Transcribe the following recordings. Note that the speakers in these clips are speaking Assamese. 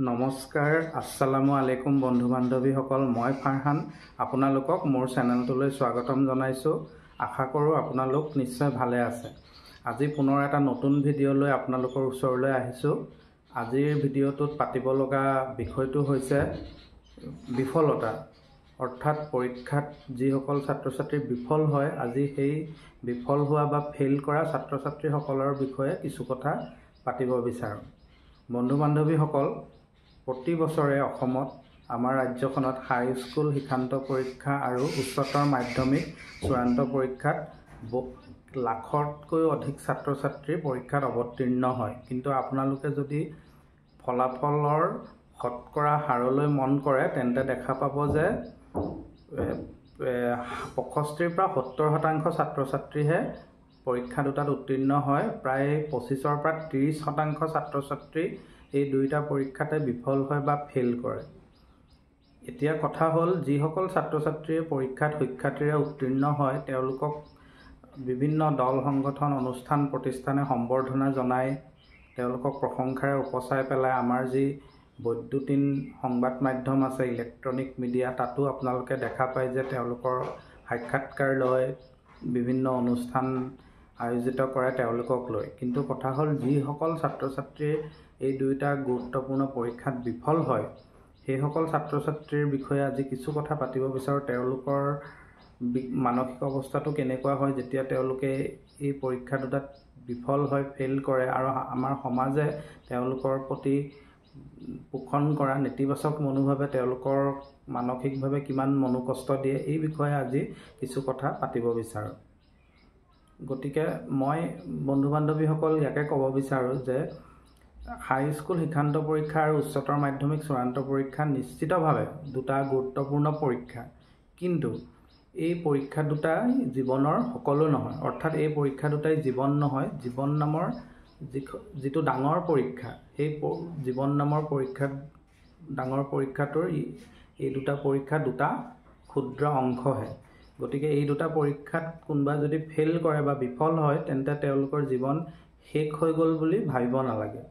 নমস্কাৰ, আসসালামু আলাইকুম বন্ধু বান্ধৱীসকল, মই ফাৰহান আপোনালোকক মোৰ চেনেলটোলৈ স্বাগতম জনাইছোঁ। আশা কৰোঁ আপোনালোক নিশ্চয় ভালে আছে। আজি পুনৰ এটা নতুন ভিডিঅ' লৈ আপোনালোকৰ ওচৰলৈ আহিছোঁ। আজিৰ ভিডিঅ'টোত পাতিব লগা বিষয়টো হৈছে বিফলতা, অৰ্থাৎ পৰীক্ষাত যিসকল ছাত্ৰ ছাত্ৰী বিফল হয়, আজি সেই বিফল হোৱা বা ফেইল কৰা ছাত্ৰ ছাত্ৰীসকলৰ বিষয়ে কিছু কথা পাতিব বিচাৰোঁ। বন্ধু বান্ধৱীসকল, প্ৰতি বছৰে অসমত আমাৰ ৰাজ্যখনত হাইস্কুল শিক্ষান্ত পৰীক্ষা আৰু উচ্চতৰ মাধ্যমিক চূড়ান্ত পৰীক্ষাত লাখতকৈও অধিক ছাত্ৰ ছাত্ৰী পৰীক্ষাত অৱতীৰ্ণ হয়। কিন্তু আপোনালোকে যদি ফলাফলৰ শতকৰা হাৰলৈ মন কৰে, তেন্তে দেখা পাব যে 65ৰ পৰা 70% ছাত্ৰ ছাত্ৰীহে পৰীক্ষা দুটাত উত্তীৰ্ণ হয়। প্ৰায় 25ৰ পৰা 30% ছাত্ৰ ছাত্ৰী এই দুয়োটা পৰীক্ষাতে বিফল হয় বা ফেইল কৰে। এতিয়া কথা হ'ল, যিসকল ছাত্ৰ ছাত্ৰীয়ে পৰীক্ষাত সুখ্যাতিৰে উত্তীৰ্ণ হয়, তেওঁলোকক বিভিন্ন দল সংগঠন, অনুষ্ঠান প্ৰতিষ্ঠানে সম্বৰ্ধনা জনাই তেওঁলোকক প্ৰশংসাৰে উপচাই পেলাই। আমাৰ যি বৈদ্যুতিন সংবাদ মাধ্যম আছে, ইলেক্ট্ৰনিক মিডিয়া, তাতো আপোনালোকে দেখা পায় যে তেওঁলোকৰ সাক্ষাৎকাৰ লয়, বিভিন্ন অনুষ্ঠান আয়োজিত কৰে তেওঁলোকক লৈ। কিন্তু কথা হ'ল, যিসকল ছাত্ৰ ছাত্ৰীয়ে এই দুয়োটা গুৰুত্বপূৰ্ণ পৰীক্ষাত বিফল হয়, সেইসকল ছাত্ৰ ছাত্ৰীৰ বিষয়ে আজি কিছু কথা পাতিব বিচাৰোঁ। তেওঁলোকৰ মানসিক অৱস্থাটো কেনেকুৱা হয় যেতিয়া তেওঁলোকে এই পৰীক্ষা দুটাত বিফল হয়, ফেইল কৰে, আৰু আমাৰ সমাজে তেওঁলোকৰ প্ৰতি পোষণ কৰা নেতিবাচক মনোভাৱে তেওঁলোকৰ মানসিকভাৱে কিমান মনোকষ্ট দিয়ে, এই বিষয়ে আজি কিছু কথা পাতিব বিচাৰোঁ। গতিকে মই বন্ধু বান্ধৱীসকল ইয়াকে ক'ব বিচাৰোঁ যে হাইস্কুল শিক্ষান্ত পৰীক্ষা আৰু উচ্চতৰ মাধ্যমিক চূড়ান্ত পৰীক্ষা নিশ্চিতভাৱে দুটা গুৰুত্বপূৰ্ণ পৰীক্ষা, কিন্তু এই পৰীক্ষা দুটাই জীৱনৰ সকলো নহয়। অৰ্থাৎ এই পৰীক্ষা দুটাই জীৱন নহয়। জীৱন নামৰ যিটো ডাঙৰ পৰীক্ষা, সেই জীৱন নামৰ পৰীক্ষাত ডাঙৰ পৰীক্ষাটোৰ এই দুটা পৰীক্ষা দুটা ক্ষুদ্ৰ অংশহে। গতিকে এই দুটা পৰীক্ষাত কোনোবা যদি ফেইল কৰে বা বিফল হয়, তেন্তে তেওঁলোকৰ জীৱন শেষ হৈ গ'ল বুলি ভাবিব নালাগে।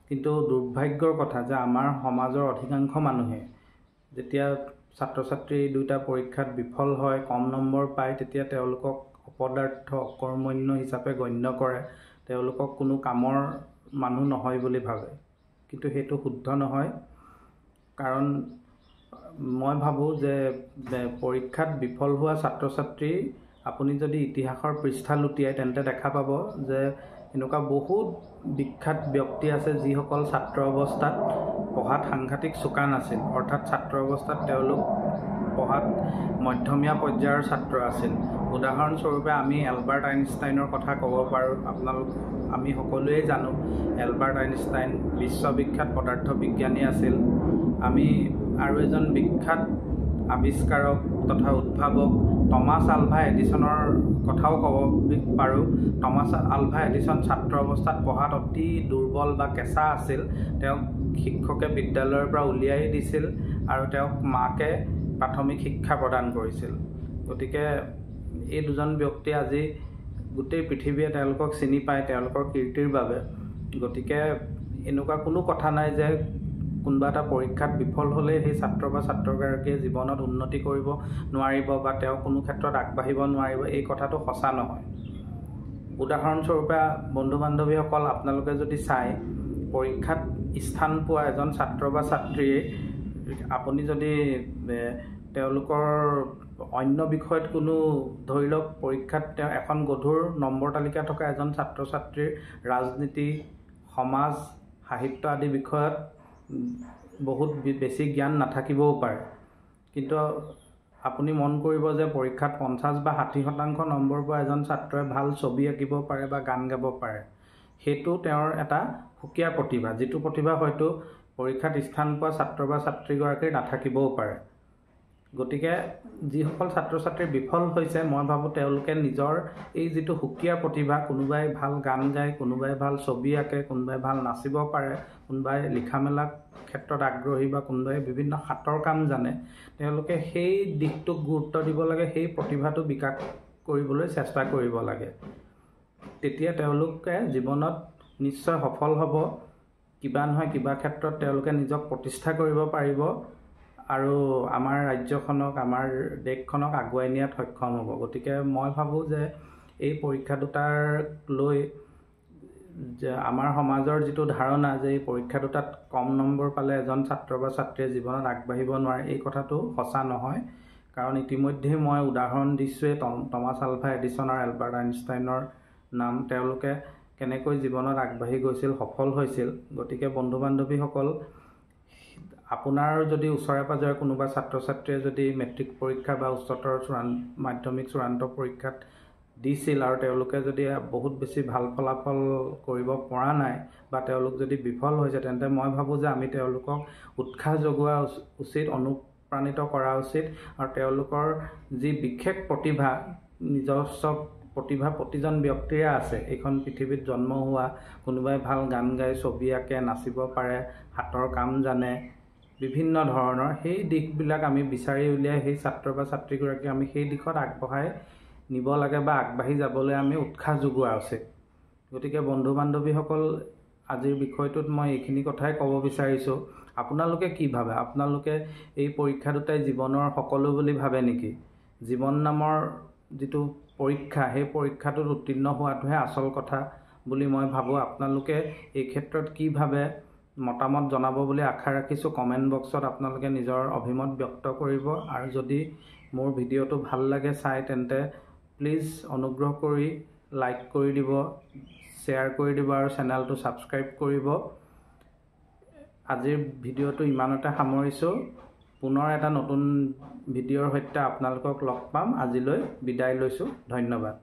কিন্তু দুৰ্ভাগ্যৰ কথা যে আমাৰ সমাজৰ অধিকাংশ মানুহে যেতিয়া ছাত্ৰ ছাত্ৰী এই দুটা পৰীক্ষাত বিফল হয়, কম নম্বৰ পায়, তেতিয়া তেওঁলোকক অপদাৰ্থ, অকৰ্মণ্য হিচাপে গণ্য কৰে, তেওঁলোকক কোনো কামৰ মানুহ নহয় বুলি ভাবে। কিন্তু সেইটো শুদ্ধ নহয়। কাৰণ মই ভাবোঁ যে পৰীক্ষাত বিফল হোৱা ছাত্ৰ ছাত্ৰী আপুনি যদি ইতিহাসৰ পৃষ্ঠা লুটিয়ায়, তেন্তে দেখা পাব যে এনেকুৱা বহুত বিখ্যাত ব্যক্তি আছে যিসকল ছাত্ৰ অৱস্থাত পঢ়াত সাংঘাতিক চোকা নাছিল। অৰ্থাৎ ছাত্ৰ অৱস্থাত তেওঁলোক পঢ়াত মধ্যমীয়া পৰ্যায়ৰ ছাত্ৰ আছিল। উদাহৰণস্বৰূপে আমি এলবাৰ্ট আইনষ্টাইনৰ কথা ক'ব পাৰোঁ। আমি সকলোৱেই জানো এলবাৰ্ট আইনষ্টাইন বিশ্ববিখ্যাত পদাৰ্থ বিজ্ঞানী আছিল। আমি আৰু এজন বিখ্যাত আৱিষ্কাৰক তথা উদ্ভাৱক টমাছ আলভা এডিছনৰ কথাও ক'ব পাৰোঁ। টমাছ আলভা এডিছন ছাত্ৰ অৱস্থাত পঢ়াত অতি দুৰ্বল বা কেঁচা আছিল। তেওঁক শিক্ষকে বিদ্যালয়ৰ পৰা উলিয়াই দিছিল আৰু তেওঁক মাকে প্ৰাথমিক শিক্ষা প্ৰদান কৰিছিল। গতিকে এই দুজন ব্যক্তি আজি গোটেই পৃথিৱীয়ে তেওঁলোকক চিনি পায় তেওঁলোকৰ কীৰ্তিৰ বাবে। গতিকে এনেকুৱা কোনো কথা নাই যে কোনোবা এটা পৰীক্ষাত বিফল হ'লেই সেই ছাত্ৰ বা ছাত্ৰগৰাকীয়ে জীৱনত উন্নতি কৰিব নোৱাৰিব বা তেওঁ কোনো ক্ষেত্ৰত আগবাঢ়িব নোৱাৰিব, এই কথাটো সঁচা নহয়। উদাহৰণস্বৰূপে বন্ধু বান্ধৱীসকল, আপোনালোকে যদি চায়, পৰীক্ষাত স্থান পোৱা এজন ছাত্ৰ বা ছাত্ৰীয়ে আপুনি যদি তেওঁলোকৰ অন্য বিষয়ত কোনো, ধৰি লওক পৰীক্ষাত তেওঁ এখন গধুৰ নম্বৰ তালিকা থকা এজন ছাত্ৰ ছাত্ৰীৰ ৰাজনীতি, সমাজ, সাহিত্য আদি বিষয়ত বহুত বেছি জ্ঞান নাথাকিবও পাৰে, কিন্তু আপুনি মন কৰিব যে পৰীক্ষাত 50 বা 60% নম্বৰ পোৱা এজন ছাত্ৰই ভাল ছবি আঁকিব পাৰে বা গান গাব পাৰে। সেইটো তেওঁৰ এটা সুকীয়া প্ৰতিভা, যিটো প্ৰতিভা হয়তো পৰীক্ষাত স্থান পোৱা ছাত্ৰ বা ছাত্ৰীগৰাকীৰ নাথাকিবও পাৰে। গতিকে যিসকল ছাত্ৰ ছাত্ৰী বিফল হৈছে, মই ভাবোঁ তেওঁলোকে নিজৰ এই যিটো সুকীয়া প্ৰতিভা, কোনোবাই ভাল গান গায়, কোনোবাই ভাল ছবি আঁকে, কোনোবাই ভাল নাচিব পাৰে, কোনোবাই লিখা মেলা ক্ষেত্ৰত আগ্ৰহী বা কোনোবাই বিভিন্ন হাতৰ কাম জানে, তেওঁলোকে সেই দিশটোক গুৰুত্ব দিব লাগে, সেই প্ৰতিভাটো বিকাশ কৰিবলৈ চেষ্টা কৰিব লাগে। তেতিয়া তেওঁলোকে জীৱনত নিশ্চয় সফল হ'ব। কিবা নহয় কিবা ক্ষেত্ৰত তেওঁলোকে নিজক প্ৰতিষ্ঠা কৰিব পাৰিব আৰু আমাৰ ৰাজ্যখনক, আমাৰ দেশখনক আগুৱাই নিয়াত সক্ষম হ'ব। গতিকে মই ভাবোঁ যে এই পৰীক্ষা দুটাক লৈ যে আমাৰ সমাজৰ যিটো ধাৰণা যে এই পৰীক্ষা দুটাত কম নম্বৰ পালে এজন ছাত্ৰ বা ছাত্ৰীয়ে জীৱনত আগবাঢ়িব নোৱাৰে, এই কথাটো সঁচা নহয়। কাৰণ ইতিমধ্যেই মই উদাহৰণ দিছোঁৱেই টমাছ আলভা এডিছন আৰু এলবাৰ্ট আইনষ্টাইনৰ নাম, তেওঁলোকে কেনেকৈ জীৱনত আগবাঢ়ি গৈছিল, সফল হৈছিল। গতিকে বন্ধু বান্ধৱীসকল, আপোনাৰ যদি ওচৰে পাঁজৰে কোনোবা ছাত্ৰ ছাত্ৰীয়ে যদি মেট্ৰিক পৰীক্ষা বা উচ্চতৰ মাধ্যমিক চূড়ান্ত পৰীক্ষাত দিছিল আৰু তেওঁলোকে যদি বহুত বেছি ভাল ফলাফল কৰিব পৰা নাই বা তেওঁলোক যদি বিফল হৈছে, তেন্তে মই ভাবোঁ যে আমি তেওঁলোকক উৎসাহ যোগোৱা উচিত, অনুপ্ৰাণিত কৰা উচিত আৰু তেওঁলোকৰ যি বিশেষ প্ৰতিভা, নিজস্ব প্ৰতিভা প্ৰতিজন ব্যক্তিৰে আছে। এইখন পৃথিৱীত জন্ম হোৱা কোনোবাই ভাল গান গাই, ছবি আঁকে, নাচিব পাৰে, হাতৰ কাম জানে, বিভিন্ন ধৰণৰ সেই দিশবিলাক আমি বিচাৰি উলিয়াই সেই ছাত্ৰ বা ছাত্ৰীগৰাকীক আমি সেই দিশত আগবঢ়াই নিব লাগে বা আগবাঢ়ি যাবলৈ আমি উৎসাহ যোগোৱা উচিত। গতিকে বন্ধু বান্ধৱীসকল, আজিৰ বিষয়টোত মই এইখিনি কথাই ক'ব বিচাৰিছোঁ। আপোনালোকে কি ভাবে? আপোনালোকে এই পৰীক্ষা দুটাই জীৱনৰ সকলো বুলি ভাবে নেকি? জীৱন নামৰ যিটো পৰীক্ষা, সেই পৰীক্ষাটোত উত্তীৰ্ণ হোৱাটোহে আচল কথা বুলি মই ভাবোঁ। আপোনালোকে এই ক্ষেত্ৰত কি ভাবে মতামত জনাব বুলি আশা ৰাখিছোঁ। কমেণ্ট বক্সত আপোনালোকে নিজৰ অভিমত ব্যক্ত কৰিব। আৰু যদি মোৰ ভিডিঅ'টো ভাল লাগে চাই, তেন্তে প্লিজ অনুগ্ৰহ কৰি লাইক কৰি দিব, শ্বেয়াৰ কৰি দিব আৰু চেনেলটো ছাবস্ক্ৰাইব কৰিব। আজিৰ ভিডিঅ'টো ইমানতে সামৰিছোঁ। পুনৰ এটা নতুন ভিডিঅ'ৰ সৈতে আপোনালোকক লগ পাম। আজিলৈ বিদায় লৈছোঁ। ধন্যবাদ।